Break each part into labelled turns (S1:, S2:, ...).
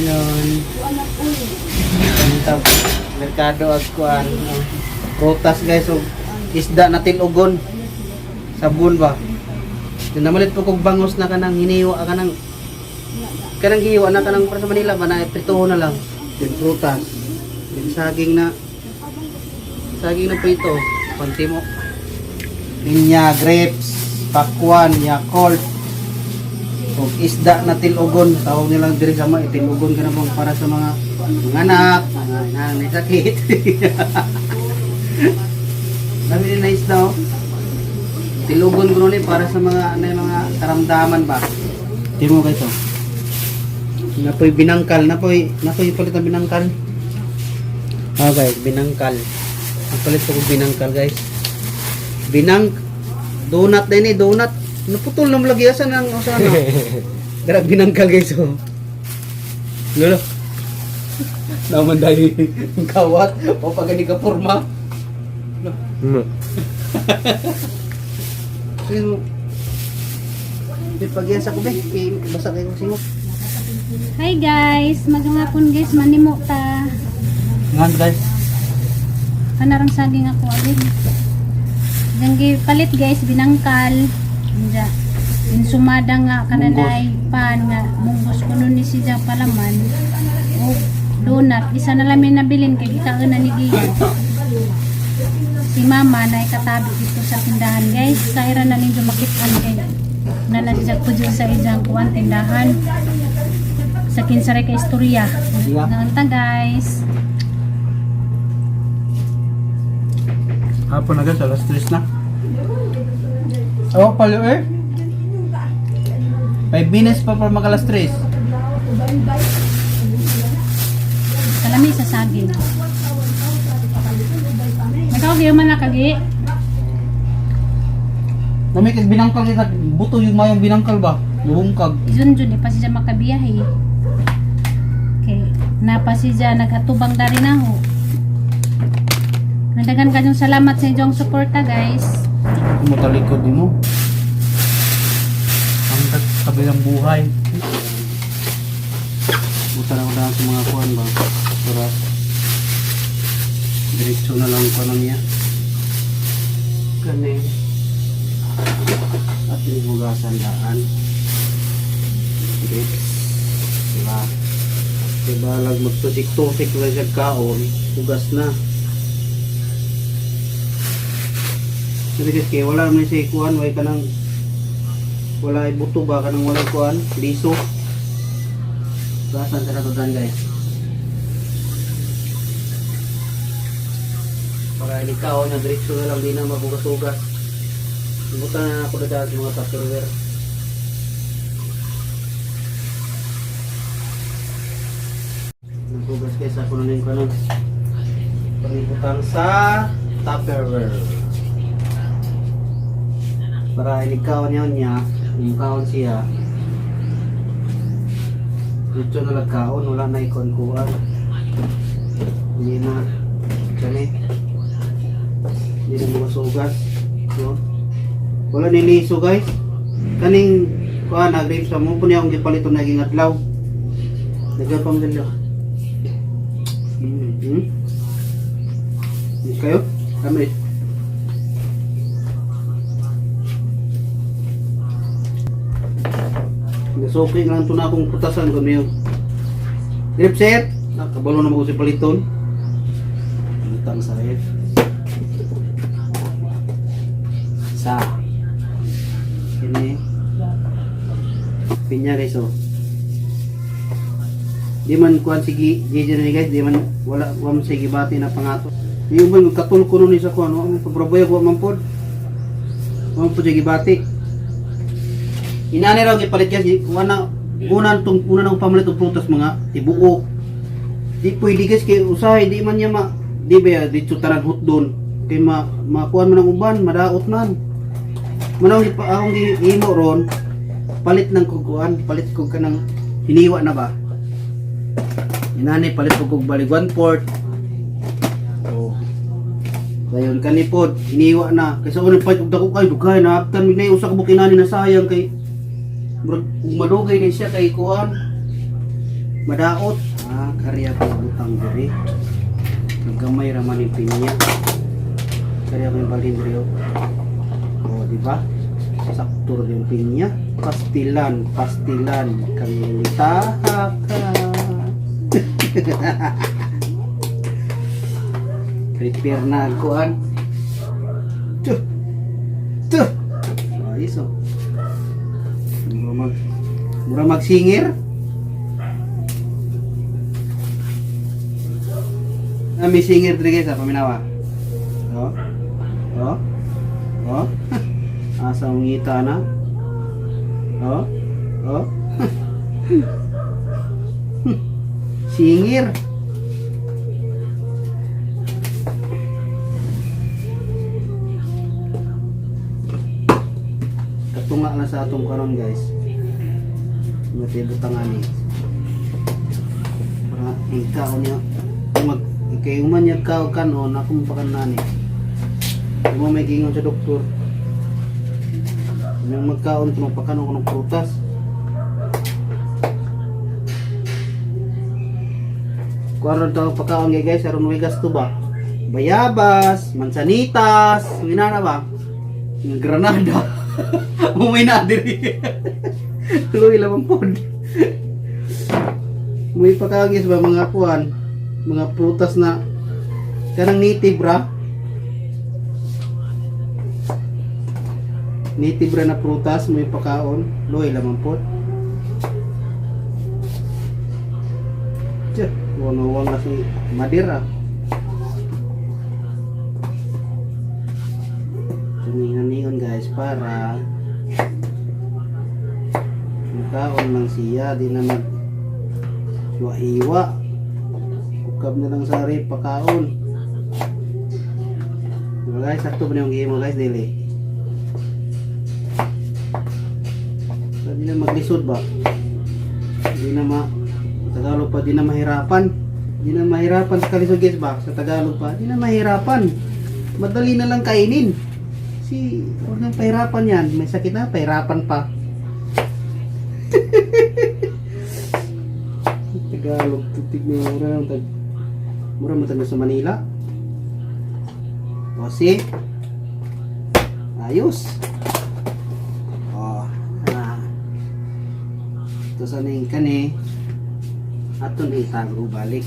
S1: Afternoon. Ganito, merkado ag kuan. Prutas, guys, og isda na tilugon. Sabon ba? Namalit po kog bangos na kanang hiniwa, kanang kanang hiwa na kanang para sa Manila ba na prituho na lang. Din prutas. Din saging na prito. Pantimo. Pinya, grapes, pakwan, Yakult, og isda na tilugon. Tawag nilang diri sa mga tilugon ka na bang para sa mga mga anak, mga inang may sakit. Dami din na isda, oh. Tilugon ko ni para sa mga ano yung mga karamdaman ba. Timo guys, oh. Napoy binangkal, napoy napoy palit ang binangkal. Ah guys, binangkal. Ang palit ko binangkal, guys. Binang donut din eh, donut. Naputol na lagi asa nang asa na. Dara binangkal, guys, oh. Lolo. Naman dahil kawat o pag ka porma. Sige mo. Di pagyan sa kubi, kay basa kayo singok.
S2: Hi guys, magandang hapon guys, manimo ta.
S1: Ngan guys.
S2: Kanarang saging ako agad. Diyang palit guys, binangkal. Diya. Insumada nga kananay pan nga munggos kuno ni siya palaman. O donut, isa na lang may nabilin kay gikaon na ni Gio. Si mama na ikatabi dito sa tindahan, guys. Kahira na ninyo makitaan kay na na siya pudyo sa ijang kuan tindahan. Sa kinsaray ka istorya.
S1: Yeah.
S2: Naunta guys.
S1: Hapon na guys, alas 3 na. Oh, palo eh. 5 minutes pa para mag alas 3.
S2: Kalami sa saging. Ikaw, giyo man na kagi.
S1: Nami kag binangkal kita, buto yung mayong binangkal ba? Bubungkag.
S2: Jun jun, di pa siya makabiyahe. Okay. Napa siya nagatubang dari na ho. Nadagan kanyong salamat sa inyong suporta, guys.
S1: Matalikod din mo. Ang kabilang buhay. Buta na ko dahil sa mga kuan ba? Para diretso na lang ko na niya. Kani. At hugasan daan. Okay. Diba? Diba lag magtusik-tusik lang siya kaon, hugas na. Sabi guys, kay wala man siya kuan, way kanang wala ay buto ba kanang wala kuan, liso. Hugasan sa katudan, guys. Para ini kaon na diretso na lang, di na maghugas-hugas. Buta na ako na dahil sa mga Tupperware. Naghugas guys, ako na yung kanon. Pangibutang sa Tupperware. Para ilikaw niya niya, yung kaon siya. Dito na lang kaon, wala na ikon kuan. Hindi na, kani. Hindi na mga sugas. No? Wala niliso, guys. Kaning kuan na grapes sa mo po niya akong gipaliton naging adlaw. Nagyan pang dalaw. Kayo? Kami. Nasuki lang ito na akong putasan ko niyo. Grip set! Nakabalo na mo si paliton. Butang sa ref. Sa. Ini. Pinya guys, oh. Di man kuan sige GG na ni guys, di man wala wa man sige bati na pangato. Yung ba katul ko ni sa kuan, wa man pabraboy wa man pod. Wa man pod sige bati. Inani raw gipalit guys, wala unan tong una nang pamalit og prutas mga tibuok. Di pwede guys kay usahay di man niya ma di ba ya, dito tanan hotdon kay ma makuan man ang uban, madaot man. Manong gipa akong gihimo ron, palit ng kukuan, palit kog kanang hiniwa na ba. Inani palit ko kog balig 1/4. Oh. Dayon kani pod hiniwa na kaysa unang palit og dako kay dugay na haptan mi na usa ka bukinani na sayang kay murag ug madugay ni siya kay kuan. Madaot. Ah, karya ko butang diri. Gamay ra man yung pinya. Karya ko yung balhin diri oh. Oh, di ba? Sakto ra yung pinya. Pastilan, pastilan kang taha ka. Prepare na ang kuan. Tuh. Tuh. Ayos oh. Mura magsingir. Ah, may singer diri guys, ah, paminawa. Oh. Oh. Oh. Asa ang ngita na. Oh. Oh. Singir. Katunga na sa atong karon, guys. Matibutangan ni. Para ikaw niya mag kay human niya kao kanon ako mapakan nani. Di mo may gingon sa doktor. Nang magkaon ko magpakanon ko ng prutas. Kuan ron to pagkaon gay guys, aron may gasto ba? Bayabas, mansanitas, ngina na ba? Yung granada. Umay na diri. Tuloy lamang pod. May pagkaon ba mga kuan, mga prutas na kanang native ra. Native ra na prutas may pakaon, luoy lamang pod. Tiyo, wang na si Madira. Tumingan guys para makaon lang siya, di na mag iwa-iwa. Ukab na lang sa rep, pakaon. Diba guys, sakto ba na yung game mo guys, dili? So, di na maglisod ba? Di na ma Tagalog pa, di na mahirapan. Di na mahirapan sa kalisod guys ba? Sa Tagalog pa, di na mahirapan. Madali na lang kainin. Si, huwag nang pahirapan yan. May sakit na, pahirapan pa. Tagalog, tutig na mura lang tag mura mo taga sa Manila. O, see? Ayos. O, ah. Ito sa ning kani aton itago balik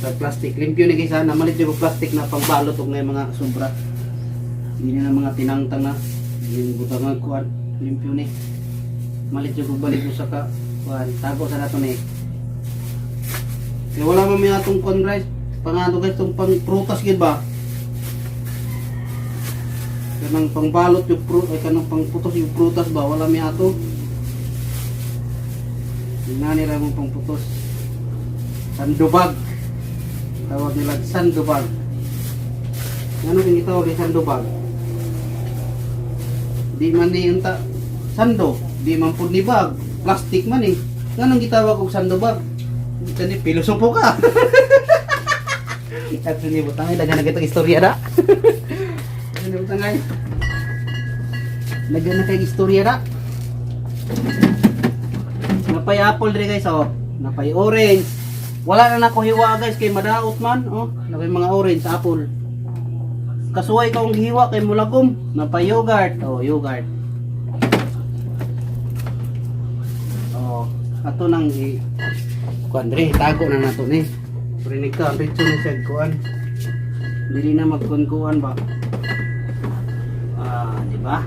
S1: sa plastic. Limpyo ni guys ha, namalit yung plastic na pangbalot og may mga sobra. Hindi na mga tinangtang na yung butangag kuan, limpyo ni. Malit yung balik ko sa ka kuan, tago sa nato ni. Kaya wala man may atong kuan rice, pangano guys tong pang prutas gid ba? Kanang pangbalot yung ay kanang pangputos yung prutas ba, wala may ato. Nani ra mong pangputos. Sandubag. Tawag nila sandubag. Ano yung itawag yung sandubag? Di man ni unta sando, di man pud ni bag, plastic man eh. Nganong gitawag og sandubag? Kani pilosopo ka. At ni butang ay daghan na kitang istorya da. Ano butang ay? Daghan na kay istorya da. Napay apple diri guys oh. Napay orange. Wala na nako hiwa guys kay madaot man oh. Napay mga orange, apple. Kasuway ka kong hiwa kay mulagom. Napay yogurt oh, yogurt. Oh, ato nang i kuan diri, tago na nato ni. Rinig ka, ang ritso ni siya kuan. Dili na magkuan-kuan ba. Ah, di ba?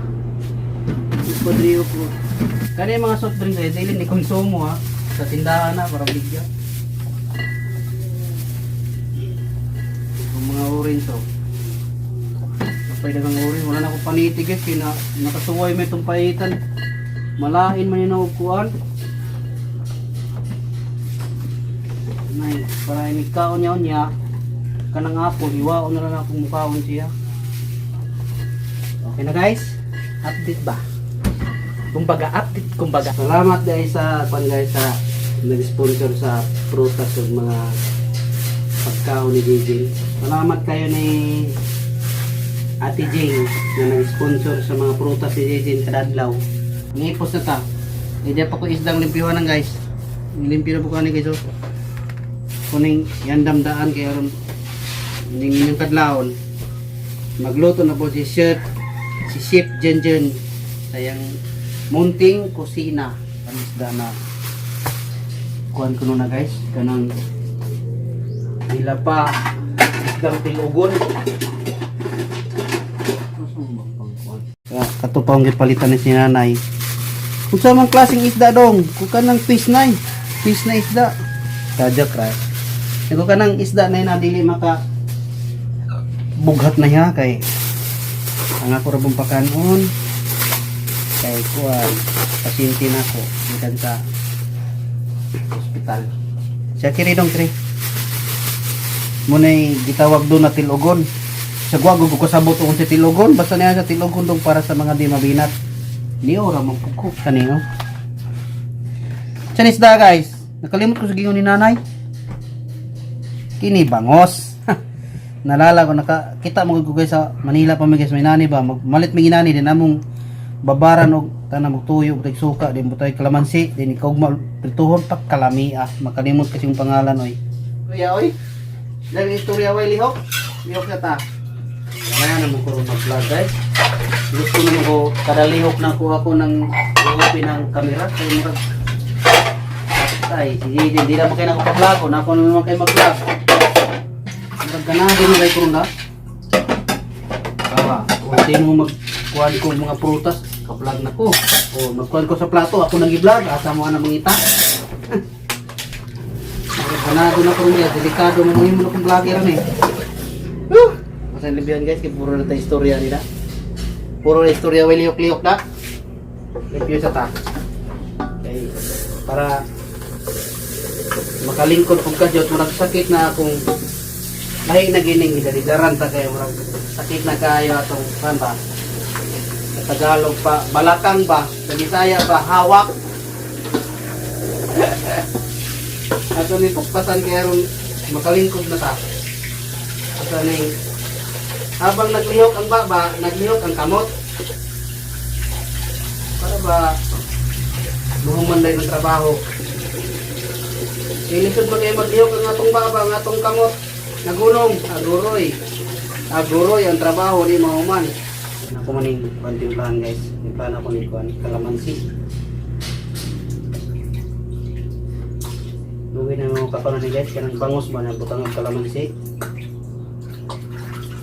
S1: Iko diri ko. Kani mga soft drinks ay dili ni konsumo ha. Sa tindahan na para bigyan. Yung mga orange oh. Kapay na ng orange, wala na akong paniti guys kay na, nakasuway may itong paitan. Malain man yun ang kuan. Nay, para ini kaon niya niya kanang apple, hiwaon na lang akong mukhaon siya. Okay na guys?
S3: Update ba? Kumbaga, update, kumbaga.
S1: Salamat guys sa kuan guys sa nag-sponsor sa prutas ug mga pagkaon ni JJ. Salamat kayo ni Ate Jane na nag-sponsor sa mga prutas ni JJ kadadlaw. Ngipos na ta. Hindi pa ko isdang limpyuhan ng guys. Limpyo na po kani guys, oh. Kuning yandam daan kay aron ning inyong kadlawon. Magluto na po si Chef Jenjen sa iyang munting kusina. Ang isda na kuan ko na, guys, kanang nila pa isdang tilugon. Kato pa ang gipalitan ni si nanay. Kung sa mang klaseng isda dong, kung kanang fish na eh. Fish na isda. Tadyak ra. Kung kanang isda na na dili maka bughat na niya kay ang ako ra bang pakanon kay kuan pasyente na ako gikan sa ospital. Siya kiri dong kiri. Muna'y gitawag doon na tilogon. Sa gwago ko kasabot kung sa tilogon, basta niya sa tilogon dong para sa mga di mabinat. Niyo ra man pud ko kani oh. Sa isda, guys. Nakalimot ko sa gingon ni nanay. Kini bangos. Nalala ko naka kita mo ko, guys, sa Manila pa mi, guys, may nani ba malit mi ginani din among babaran og tanang magtuyo og suka din butay kalamansi din ikaw prituhon pa kalami ah makalimot kasi yung pangalan oy. Kuya oy. Dahil istorya way lihok. Lihok na ta. Wala naman ko mag-vlog, guys. Gusto naman ko kada lihok na kuha ko ng open ng camera kay murag ay sige di, di naman kayo nakapag-vlog ko na ako naman kayo mag-vlog. Murag ganado na kayo kurong na. Kawa, kung sino mo magkuhan ko mga prutas, ka-vlog na ko. O magkuhan ko sa plato, ako nang i-vlog, asa mo na mangita. Murag ganado na kurong guys, delikado mo mo na kong vlogger ni. Whew! Masan libihan, guys, kay puro na tayo istorya nila. Puro na istorya, way lihok-lihok na. Review sa ta. Okay. Para makalingkod kung kadyot, murag sakit na akong lahi na gining gidalidaran ta kayo, murag sakit na kayo atong kan ba sa Tagalog pa balakang ba, sa Bisaya ba hawak ato ni paspasan kay aron makalingkod na ta. Ato ning habang naglihok ang baba, naglihok ang kamot para ba mahuman ng trabaho. Ilisod man kayo maglihok ang atong baba, ang atong kamot. Nagunong, aguroy. Aguroy ang trabaho ni mahuman. Ako maning pantimplahan, guys. Timplahan ako ni kuan kalamansi. Lugi na mga kapanan ni guys, kanang bangos ba na butang ang kalamansi.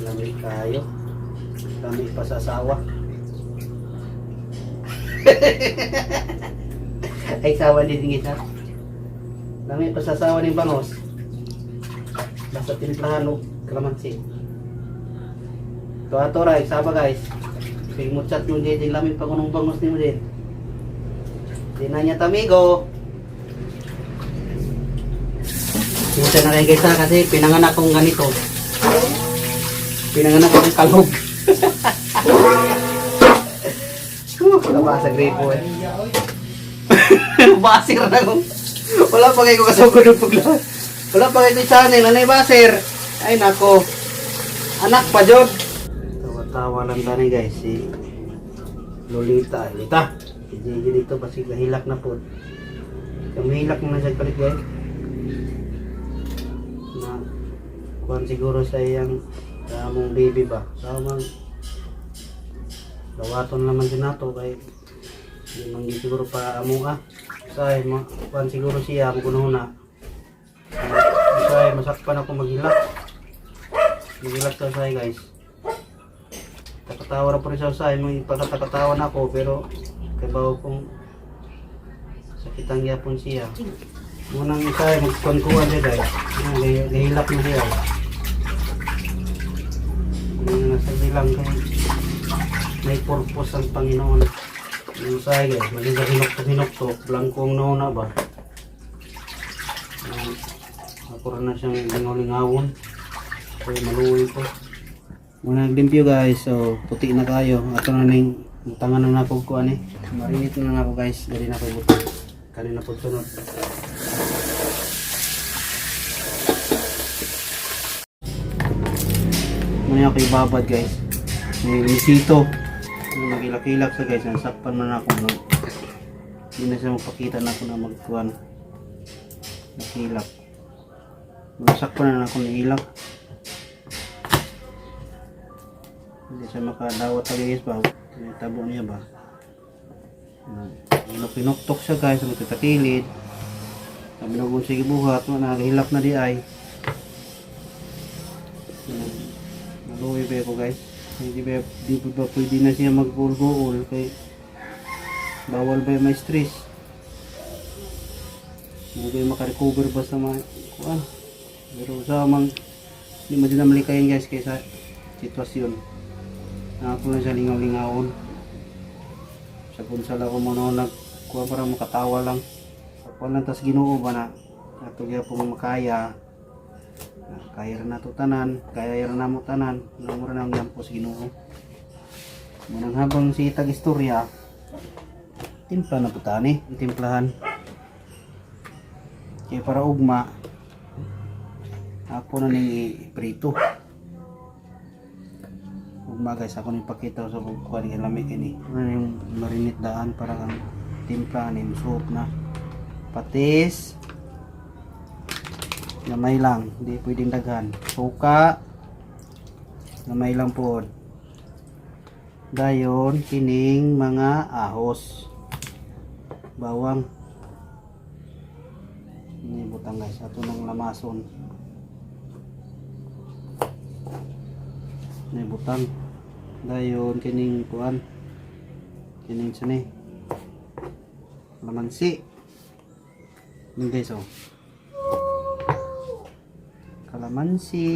S1: Lami kayo. Lami pa sa asawa. Ay, sawa din isa. Lami pa sa asawa ni bangos. Basta timplahan og kalamansi. To ato ra saba, guys. Kay mo chat yung din lami pa kunong bangos nimo din. Di na niya tamigo. Minsan na kayo, guys, ha, kasi pinanganak kong ganito. Pinanganak kong kalog. Huh, wala sa gripo eh. Basir na ko. Wala pa kayo kasugod ng pagla. Wala pa kayo channel. Ano yung basir? Ay nako. Anak pa jod. Tawa-tawa lang tani, guys. Si Lolita. Lolita. Si JJ dito basig nahilak na po. Kamihilak na siya palit, guys. Na kuan siguro sa iyang sa among baby ba. Sa among dawaton naman din nato kay di man gyud siguro pa amo ah. Say ma kuan siguro siya mo kuno na. Say masakpan ako maghilak. Maghilak sa say, guys. Takatawa ra po rin sa usay, may pagkatakatawa na ako pero kay bawo kong sakitan gyapon siya. Munang usay magkuan-kuan siya, guys. Gahilak na siya. Ano na sa bilang kay may purpose ang Panginoon. Yung usay, guys, maging sa hinukto-hinukto, blanco ang nauna ba? Ako rin na siyang lingaw-lingawon. Kaya maluwi ko. Muna naglimpyo, guys, so puti na kayo. Ato na ning tangan na nako ko ani. Marinate na nako, guys, dali na ko ibutang. Kanina po sunod. Muna ako ibabad, guys. May misito. Nagilak-ilak sa guys, nasakpan man ako no. Hindi na siya magpakita na ako na magkuan. Naghilak. Masak pa na ako ng ilak. Hindi siya makadawat talaga, guys, ba? Tabo niya ba? Pinuktok siya, guys, sa magtatakilid. Sabi na kung sige buhat, nakahilak na di ay. Naluwi ba ako, guys? Hindi ba, di ba pwede na siya mag-goal-goal kay bawal ba yung may stress? Hindi kayo makarecover ba sa mga kuan? Pero sa mang hindi mo din naman likayin, guys, kaysa sitwasyon. Ako lang sa lingaw-lingawon. Sa kunsala ko muna nagkuha para makatawa lang. Ako lang tas Ginoo ba na ato gyapon makaya. Na, kaya ra nato tanan, kaya ra namo tanan, namo ra nang gyapon sa Ginoo. Munang habang si tag istorya, timpla na putani, timplahan. Kaya para ugma, ako na ning iprito. Ugma, guys, ako ning pakita sa kuha ni lamig ini. Ano na yung marinate daan para ang timpla ni soup na. Patis, gamay lang, hindi pwedeng daghan. Suka, gamay lang po. Dayon, kining mga ahos. Bawang. Ini butang, guys, ato ng lamason. Ini butang. Dayon kining kuan. Kining sani. Lamansi. Ini, guys, oh. Kalamansi.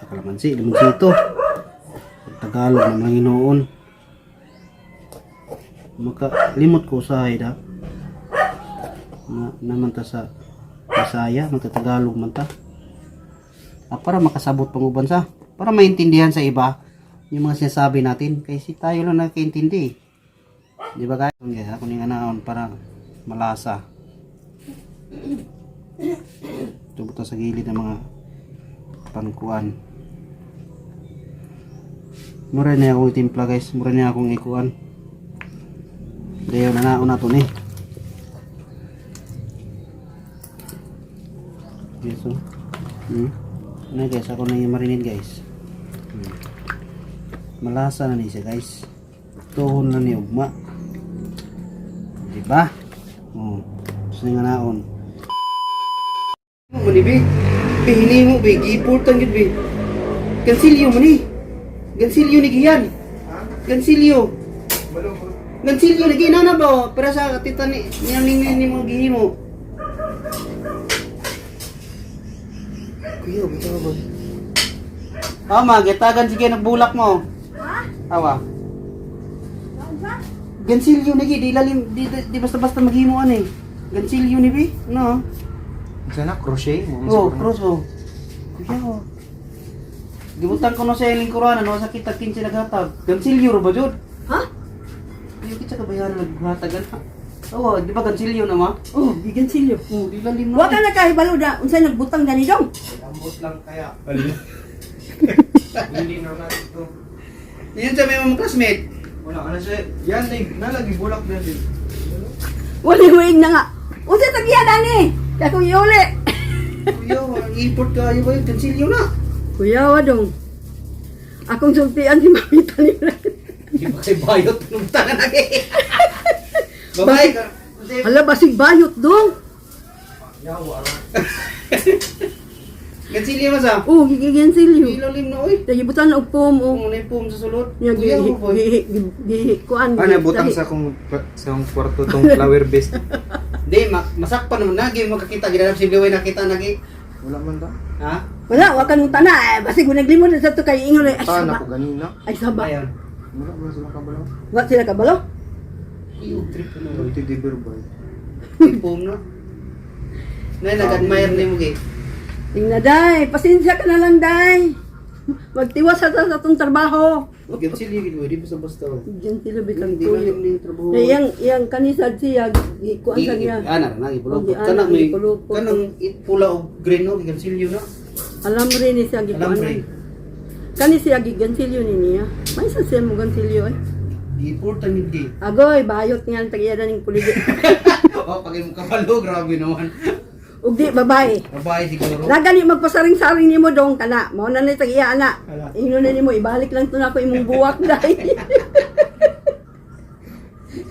S1: Ah, kalamansi, limonsito. Tagalog na mga Ginoon. Maka limot ko usahay da. Na, naman ta sa Bisaya, magtatagalog man ta. Ah, para makasabot pang uban sa. Para maintindihan sa iba yung mga sinasabi natin. Kasi tayo lang nakakaintindi eh. Di ba, guys? Okay, ako ning anaon para malasa. Ito sa gilid ng mga pangkuan. Mura na akong timpla, guys. Mura na akong ikuan. Dayon na nauna to ni. Guys, oh. Ano, guys, ako na yung marinate, guys. Malasa na ni siya, guys. Tuhon na ni ugma. Diba? Oh. Gusto nga naon. Mo ni bi. Bi mo bi gipultan gyud bi. Gansilyo mo ni. Gansilyo ni giyan. Gansilyo. Gansilyo ni giyan na ba? Oh? Para sa tita ni niya ni ni mo gihimo. Kuya, bitaw ba? Ama, gitagan sige nagbulak mo.
S2: Ha?
S1: Awa. Gansilyo ni gi, di lalim di, di, di basta-basta maghimo ani. Gansilyo ni bi. No.
S4: Sana crochet mo.
S1: Oh, cross oh. Kuya oh. Gibutang ko no sa lingkuran ano sa kita 15 naghatag. Gansilyo ra ba jud?
S5: Ha?
S1: Kuya kita ka bayaran naghatag ana. Oh, di ba gansilyo na ma?
S5: Oh, gigansilyo.
S1: Oh, di lalim na.
S5: Wa ka nakahibalo na unsay nagbutang gani dong.
S4: Ambot lang kaya. Hindi na natin ito.
S1: Yun sa may mga classmate.
S4: Wala ka na siya. Yan, nalagi bulak na din.
S5: Wala huig na nga. Unsay tagiya dani? Kay akong iuli.
S1: Kuya, ang import kayo ba yun? Gansilyo na.
S5: Kuya wa dong. Akong sultian si mamita nila.
S1: Di ba kay bayot nung tanga na eh. Babae ka.
S5: Hala basig bayot dong.
S4: Yawa.
S1: Gansilyo na sa.
S5: Oh, gigansilyo.
S1: Di lalim na oy.
S5: Tagibutan na og pom oh.
S1: Kung ano yung pum sa sulod.
S5: Nya gi
S1: Kuya, oh, boy.
S5: gi gi kuan.
S4: Ah, nabutang sa akong kwarto tong flower vase.
S1: Di, masakpan naman nagi magkakita ginanap si Blue nakita nagi.
S4: Wala man ta.
S1: Ha?
S5: Wala wa kanong tana eh basig naglimod na sa to kay ingon ay
S4: Tan
S5: saba.
S4: ako ganina.
S5: Ay saba.
S1: Ayon.
S4: Wala man sila kabalo.
S5: Wa sila kabalo?
S1: Iyo trip ko no.
S4: Ulti di verbal.
S1: Pum no. Nay nag-admire ni mo gi.
S5: Tingna day, pasensya ka na lang day. Magtiwas sa atong trabaho.
S1: Gansilyo gid mo, di basta basta.
S5: Diyan sila bitang
S1: Di
S5: tuyo.
S1: lalim ning trabaho.
S5: Na iyang iyang kanisad siya gikuan sa niya.
S1: Ana na gipulupot.
S5: Gi- ana,
S1: Kanang may
S5: gipulupot.
S1: kanang pula og green no gigansilyo na.
S5: Alam rin ni siya gikuan.
S1: Alam rin.
S5: Kani siya gigansilyo ni niya. May sa siya mo gansilyo eh.
S1: Giportan gid gi.
S5: Agoy, bayot nga ang tagiya ning puligi.
S1: Oh, pag imo kabalo grabe naman.
S5: Ug di babae.
S1: Babae siguro.
S5: Nagani magpasaring-saring nimo dong kana. Mao na ni tag iya ana. Ingnon na nimo ibalik lang to nako imong buwak, day.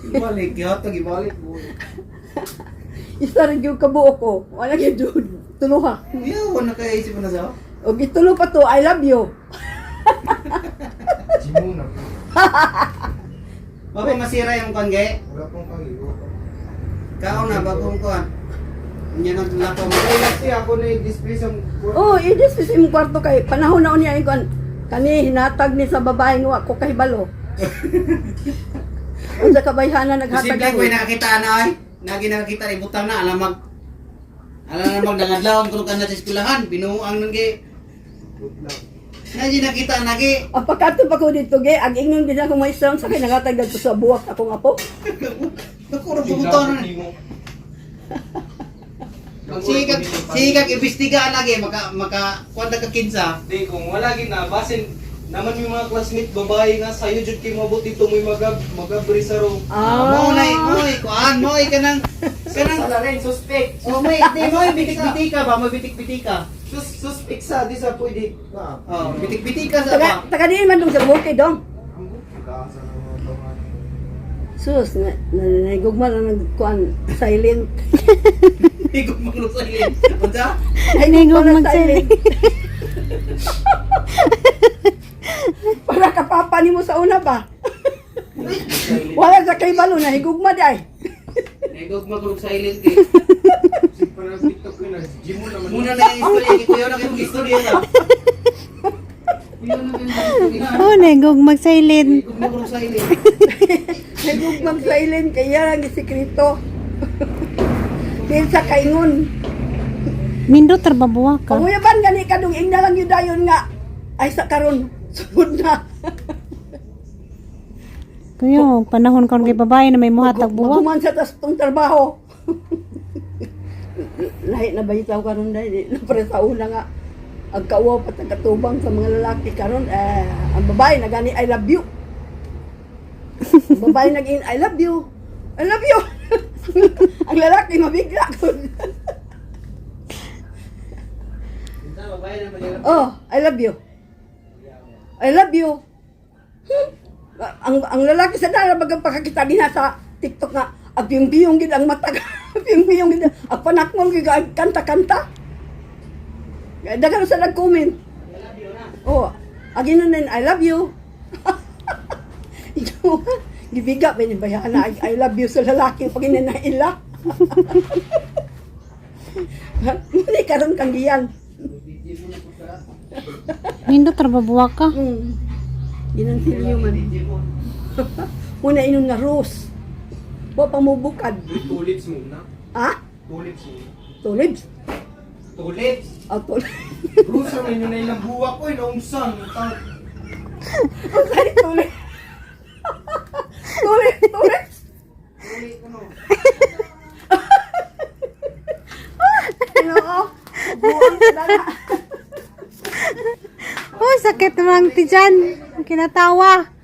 S1: Ibalik yata, ibalik mo.
S5: Isa rin yung kabuo ko. Wala gyud tulo ha.
S1: Yeah, wala kaisip na sa.
S5: Og itulo pa to, I love you.
S4: Jimo na po.
S1: Bako masira yung kuan gay.
S4: Wala pong kagigo.
S1: Kaon na bagong kuan. Unya nang lakaw mo.
S4: Ay, kasi ako na i-display sa kwarto.
S5: Oh, i-dismiss imong kwarto kay panahon na unya kuan kani hinatag ni sa babae nga wa ko kahibalo. Unsa ka bayhana naghatag
S1: Posible ko
S5: ani?
S1: nakakita na ay. Nagi nakakita ni butang na alam mag alam na mag nangadlawon kuno kana sa eskwelahan binuang nang gi. Nagi nakita nagi.
S5: Ang pagkato pa ko dito ge, ang ingnon gid ako may sound sa kay naghatag dadto sa buwak akong apo.
S1: Naku, ra butang na. Pag sikag sikag imbestiga lagi maka maka kuan ta ka kinsa.
S4: Di, kung wala gid na, basin naman yung mga classmate babae nga sayo jud kay mabot dito mo'y magab magabri sa room.
S5: Ah.
S1: Mo nay mo kuan mo kanang kanang
S4: Sala rin, suspect.
S1: Oh, may di mo bitik-bitika ba? May bitik-bitika.
S4: Suspect sa di sa pwede. Ah.
S1: Oh, bitik-bitika sa
S5: Taga
S1: ba?
S5: taga diin man dong sa bukid dong.
S4: Sa mga tungan.
S5: Sus, na, na, nagugma na nagkuan silent.
S1: Higog maglusayin. Unsa?
S2: Nahigog
S5: na
S2: mag-silent.
S5: Para kapapa nimo sa una ba? Wala sa kay balo na higugma di ay.
S1: Higog maglug silent eh.
S4: Parang TikTok yun, ah. Jimo naman.
S1: Muna na yung istorya kay kuya na kay istorya ka. Kuya na kay istorya.
S2: Oh, nahigog mag-silent.
S1: Higog maglug silent.
S5: Higugmang silent kaya ang isikreto. Dahil sa kaingon.
S2: Mindot ra ba buwak ka?
S5: Panguyaban gani kadung ingna lang yun dayon nga. Ay sa karon sugod na.
S2: Kuyo, panahon karon kay babae na may muhatag buwak.
S5: Maghuman sa tas tong trabaho. Lahi na ba karon dahil na pre sa una nga ang kauwaw pa katubang sa mga lalaki karon eh, ang babae nagani I love you. Ang babae naging I love you. I love you. Ang lalaki mabigla kun. Oh, I love you. I love you. Ang lalaki sa dara bagang pakakita din sa TikTok nga ang biyong gid ang mata, biyong gid ang panakmol gid ang kanta-kanta. Daghan sa nag-comment. Oh, agin na I love you. Ikaw, gibiga ba ni bayana I love you sa lalaki pag ina ila. Muni karon kang giyan.
S2: Nindot ra ba buwak ka?
S5: Ginansilyo man. Muna inon nga rose. Wa pa mo bukad.
S4: Tulips muna.
S5: Ha?
S4: Tulips muna.
S5: Tulips.
S4: Tulips?
S5: Ah, tulips.
S4: Bruce, ang inyo na ilang buwak ko, inaumsan.
S5: Oh, sorry, tulips. Tulips, tulips. Ginoo. Buang sa dala.
S2: Oh, sakit naman ti Jan. Kinatawa.